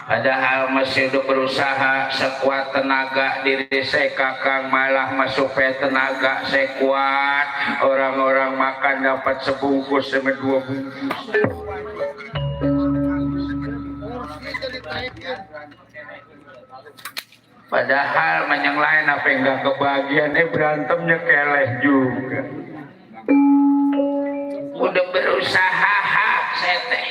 Padahal masih udah berusaha sekuat tenaga diri saya kakang, malah masuk tenaga saya kuat. Orang-orang makan dapat sebungkus sama 2 bungkus. Padahal yang lain apa yang gak kebahagiaan, berantemnya keleh juga. Udah berusaha saya teh.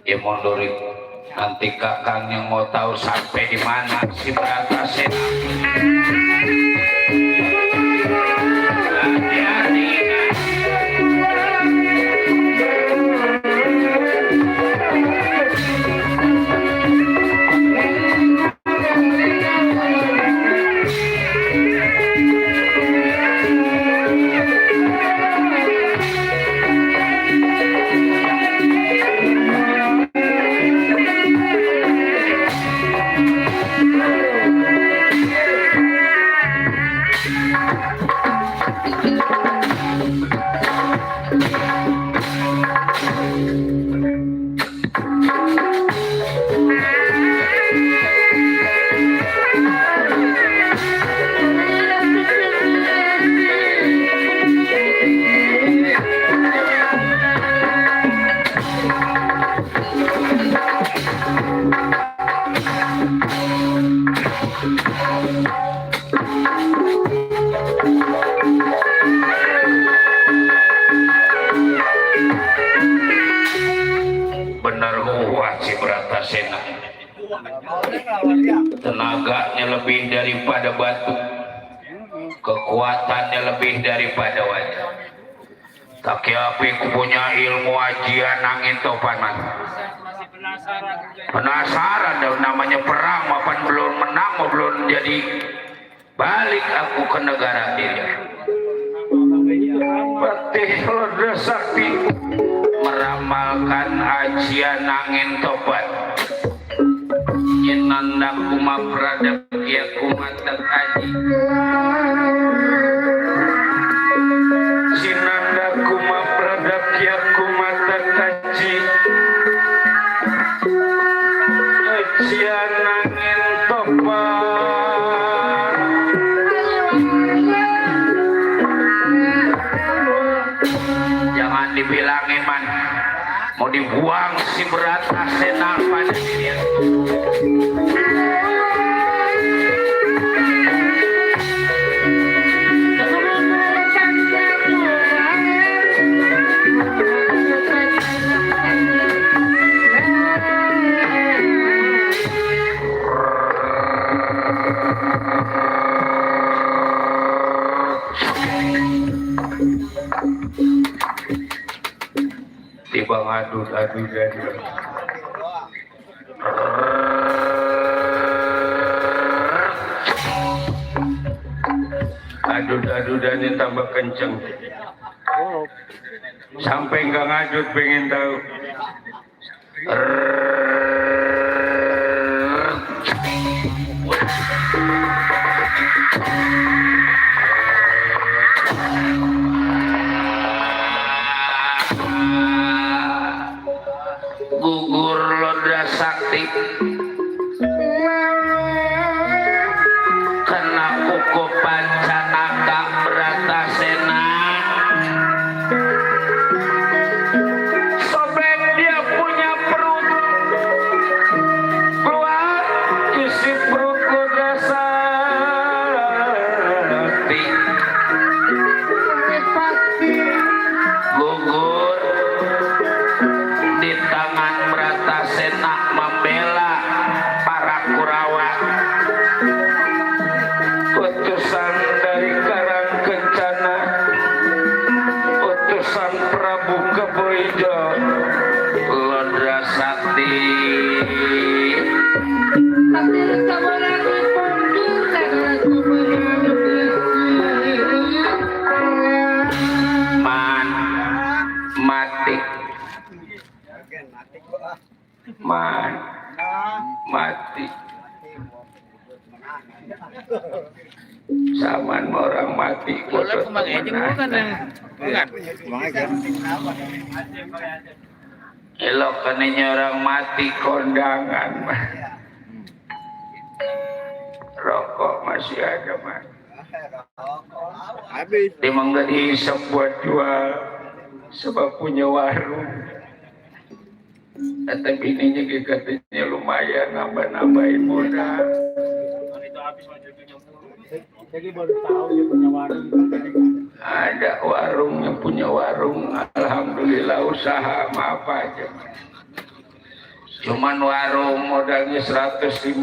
Ya mundur itu. Nanti kakangnya mau tahu sampai di mana si Bratasena. Tenaganya lebih daripada batu, kekuatannya lebih daripada wajah. Tapi api punya ilmu ajian angin topan man. Penasaran dah namanya perang, mapan belum menang, belum jadi balik aku ke negara dia. Patih Lodra Sakti meramalkan ajian angin topan. Nanda kuma pradap ya kumatak aji. Sinanda kuma pradap ya kumatak aji. Ajian angin topan. Jangan dibilangin man, mau dibuang si Bratasena pada dia. Tiba ngadu-adu jadi. Adu-adu dan tambah kenceng. Sampai nggak ngadut pengen tahu. Gugur Lodra Sakti kena ukupan Canaka Bratasena. Sobek dia punya perut keluar isi perut Lodra Sakti. Gugur di tangan Bratasena membela para Kurawa. Utusan dari Karang Kencana, utusan Prabu Keboijo, Lodra Sakti. Man mati. Man mati. Saman orang mati. Kalau kemarin aja bukan. elok kanenya orang mati kondangan mah. Rokok masih ada mah. Habis. Dia mah nggak dihisap buat jual sebab punya warung. Kata bininya katanya lumayan nambah-nambahin modal. Jadi baru tahu dia punya warung. Ada warung yang punya warung, alhamdulillah usaha mah apa aja. Cuman warung modalnya 150.000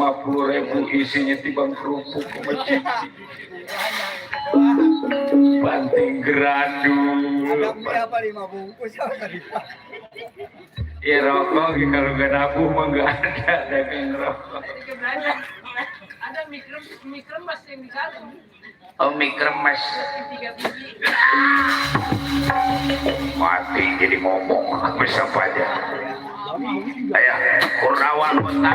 isinya tibang kerupuk ke masjid. Banting gerandul. Ada mie apa 5 bungkus tadi Pak? Ya rokok kalau gak nabuh mah gak ada daging rokok. Ada mie kremes yang di sana. Oh mie kremes. 3 biji. Mati jadi ngomong bisa apa aja. Ayah Kurawa kota.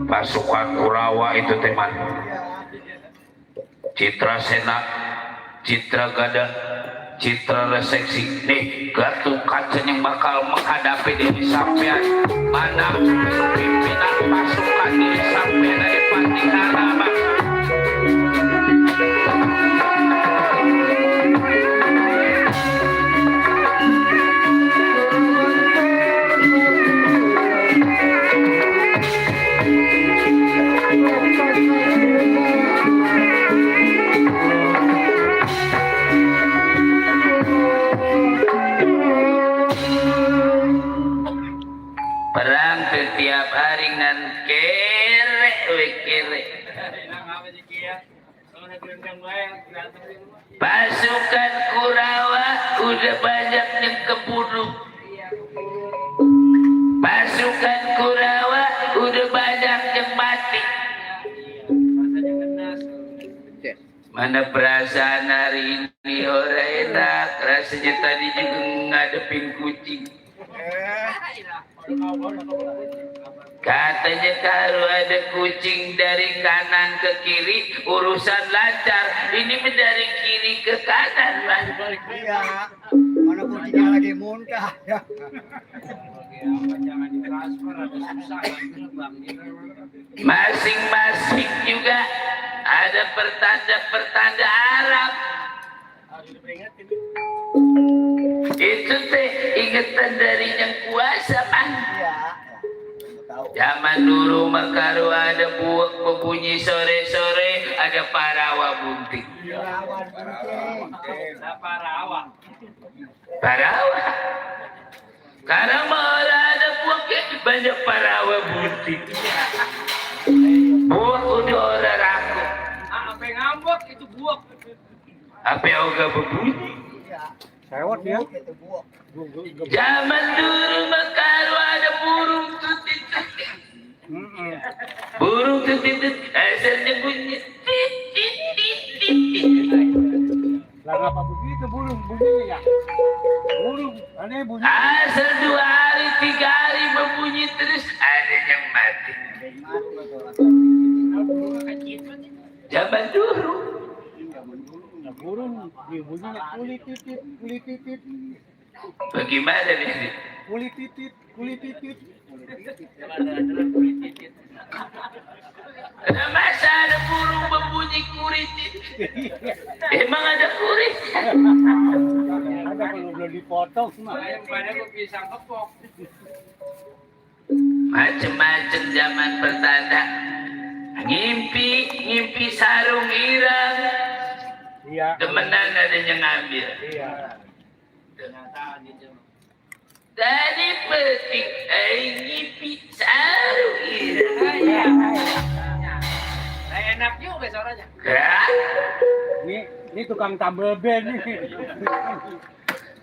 Pasukan Kurawa itu teman Citra Sena, Citra Gada, Citra Reseksi. Nih Gatot Kaca yang bakal menghadapi diri sampean. Mana pimpinan pasukan diri sampean dari Pandikara bang. Perang setiap hari ngan kere we kere. Pasukan Kurawa udah banyak yang keburu. Pasukan Kurawa udah banyak yang mati. Mana perasaan hari ini orang enak, rasanya tadi juga ngadepin kucing. Katanya kalau ada kucing dari kanan ke kiri urusan lancar. Ini dari kiri ke kanan Pak. Iya. Mana kucingnya lagi muntah. Masing-masing juga ada pertanda-pertanda Arab. Itu teh ingatan dari yang kuasa Pak. Iya. Tahu. Zaman dulu makaru ada buak berbunyi sore-sore, ada parawa bunting. Rawan kucing. Parawa. Parawa. Karena malah ada buaknya banyak parawa bunting. Buak udah orang raku. Apa yang ngambek itu buak. Apa yang gak berbunyi? Iya. Sewot ya. Itu buak. Zaman dulu makaru ada burung tutit-tutit. Burung tutit-tutit asalnya bunyi Lah apa begitu burung bunyinya ya? Burung aneh bunyi. asal 2 hari 3 hari berbunyi terus ada yang mati. Zaman dulu Nah, burung bunyinya kulit titit. bagaimana nih? Kulit titit. Ada masa ada burung berbunyi kurit? Emang ada kurit? Ada kalau belum dipotong mah. Yang banyak pisang kepok. Macem-macem zaman pertanda. Ngimpi sarung irang. Iya. Demenan ada yang ngambil. Iya. Tadi petik ngimpi sarung irang. Nah, enak juga suaranya. Hah? Ini tukang tambel ben nih.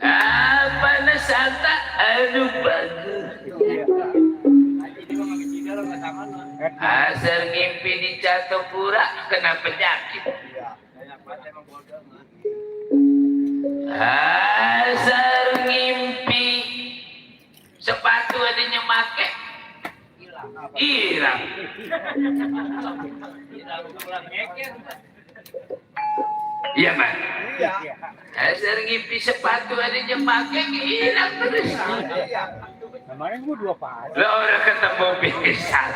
Apa nasanta? Aduh bagus. Iya. Ini mah Asal ngimpi di Jatopura kena penyakit. Asal ngimpi sepatu adanya make hilang. Iya man. Iya. Asal ngimpi sepatu adanya make hilang terus. Kemarin gua 2 pas. Lah orang ketemu pingsan.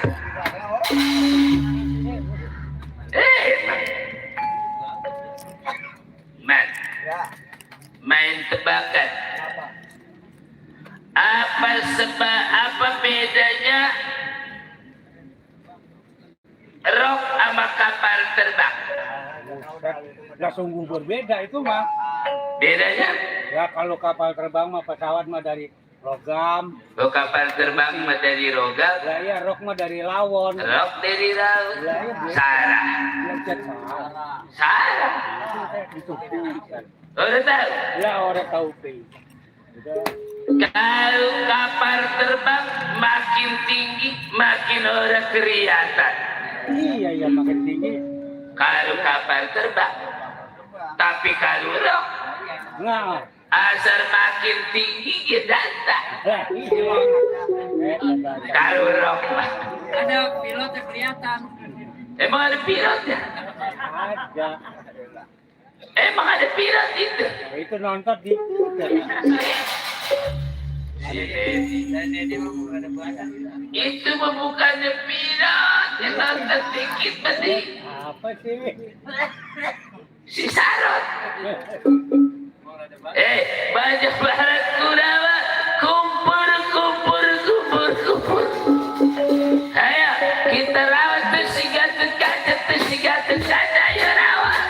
Man, Ya. main tebakan. Apa bedanya rok sama kapal terbang? Nggak sungguh berbeda itu mah. Bedanya? Ya kalau kapal terbang mah pesawat mah dari logam. Oh, kapal terbang mah dari rogam, Ya iya rok mah dari lawon. rok dari laut. Ya, iya, biasa. Sarah. Ya cek salah. Sarah. Itu. Udah tahu? Ya orang tahu Pi. Udah. Kalau kapal terbang makin tinggi, makin orang kelihatan. Iya iya makin tinggi. Kalau kapal terbang, tapi kalau rok Nggak. asal makin tinggi ya datang. Kalau rok mah. Ada pilot yang kelihatan. Emang ada pilotnya? Ada. Emang ada pilot itu? Itu nonton di Itu mah bukannya pilot, yang nonton dikit berarti apa sih? si Sarot. Banyak barat Kurawa, kumpul. Ayo, kita rawat tuh si Gatot kaca, ayo rawat.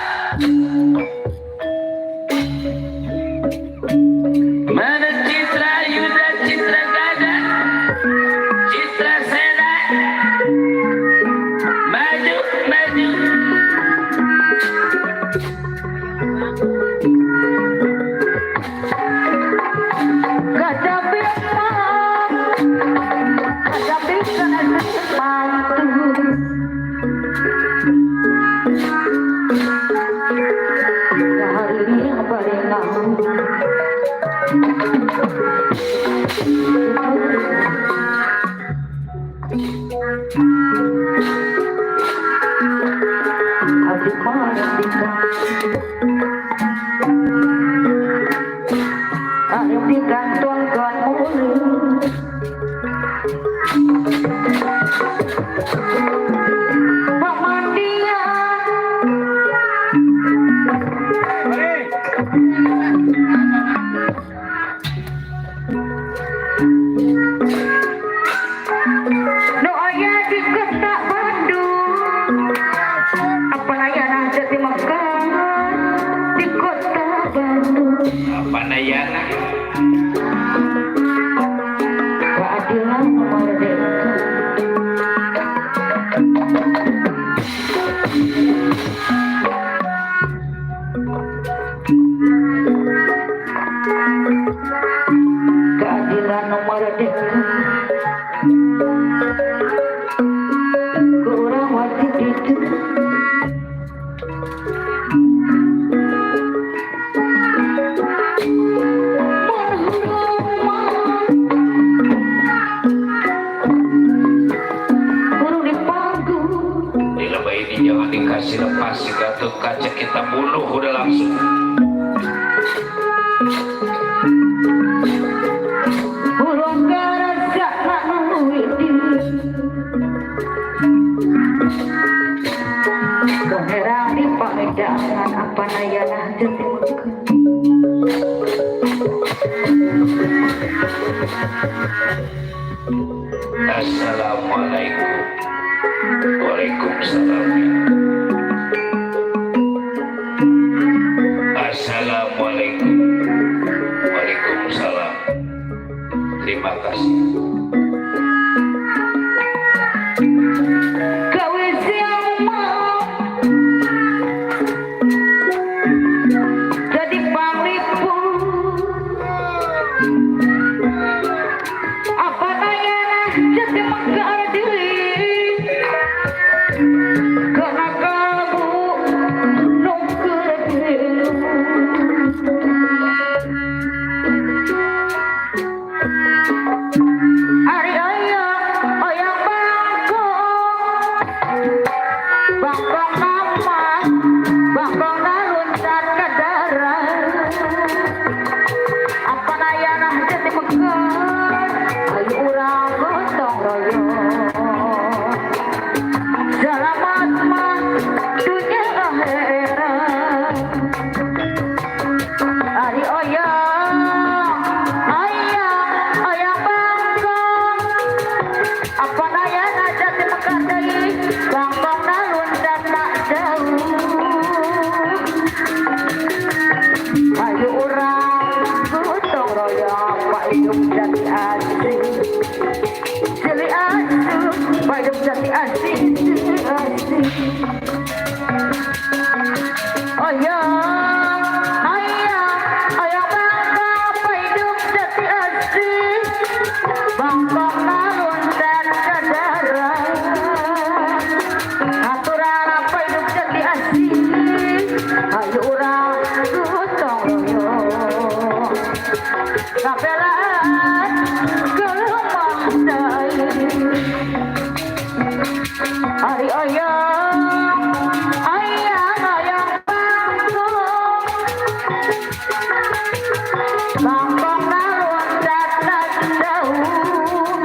Mana Citra Yuda, Citra Gada, Citra Sena, maju. Doanya di kota Bandung, apa layanan jadi makan di kota Bandung. Apa nayana? Keadilan merdeka. Keadilan merdeka. Kurang wajib itu. Kurang dipanggung. Di lebay ini jangan dikasih lepas si Gatot kaca, kita bunuh udah langsung. Kurang garasa nanuwidi. Keherang di pamedangan apa nayana jadi makan. Assalamualaikum. Waalaikumsalam. Assalamualaikum. Waalaikumsalam. Terima kasih. Gawe siapa jadi pamipu. Apa nayana jadi mekar diri. bangkong nama bangkong naluncat ke darat apa nayana jadi mekar ayo urang gotong royong selamat mah dunia akhirat ari oyang ayang bangkong apa nayana jadi mekar deui bangkong naluncat tak jauh ayo urang gotong royong pak hidup jadi asing jadi asing pak hidup jadi asing oh ya ayang bangkong pak hidup jadi asing bangkong naluncat ke darat aturan apa hidup jadi asing ayo urang gotong royong kabelaan ke rumah saya hari ayang bangkong naluncat tak jauh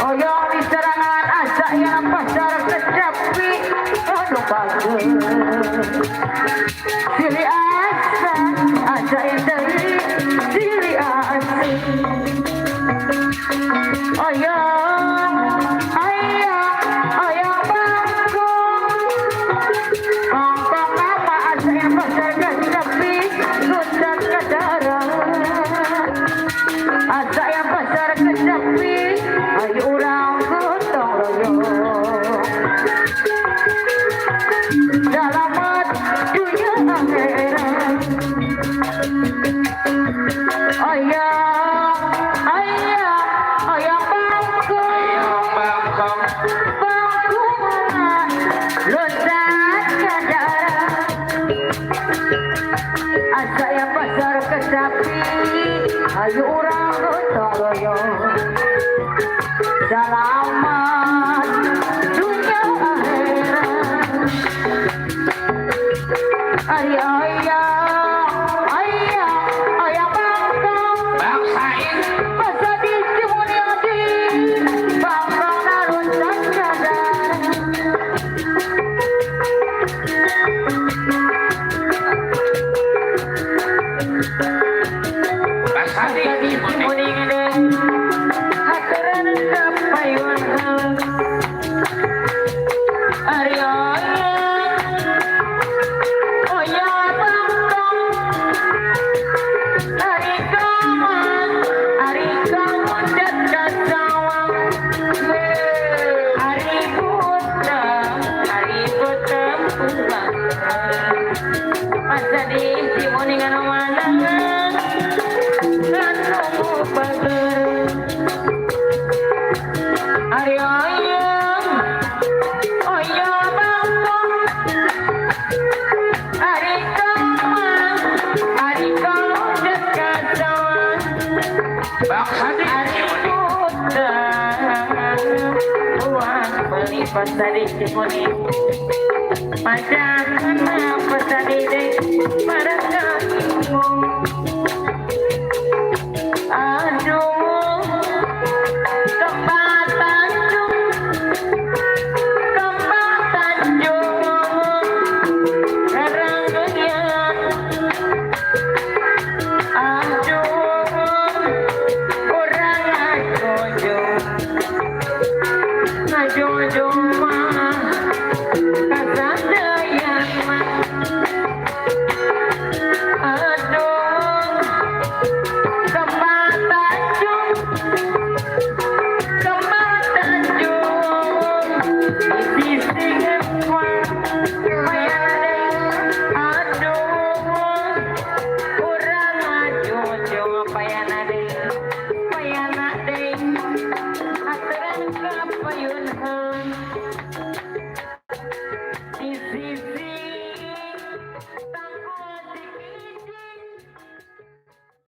oyong di serangan asa yang pasar kecapi aduh bagus silih asa yang dari silih asa oyong bangkong nama asa yang pasar kecapi luncat ke darat asa yang pasar kecapi ayo urang gotong royong selamat dunia akhirat ayang bangkong bangkong loncat ke darat asa yang pasar kecapi ayo urang gotong royong selamat dunia akhirat ayang bangkong Baksain pasar di Cimunyadi bangkong naluncat ke darat Baksain di Cimunyadi aturan kapayun ari oyang bangkong ari kamu dekat sawang ari buta pulang masa di Cimuningan mandangan anu bager ari oyang bangkong ari kamu dekat sawang Baksain ari buta uang beli pasar di Cimuning pajangan pasar di pada kampung aduh kembang Tanjung herang dunia aduh orang ngajojo mah kasadayang mah aduh kembang Tanjung bising aduh urang ngajojo payana deui aturan kapayunhan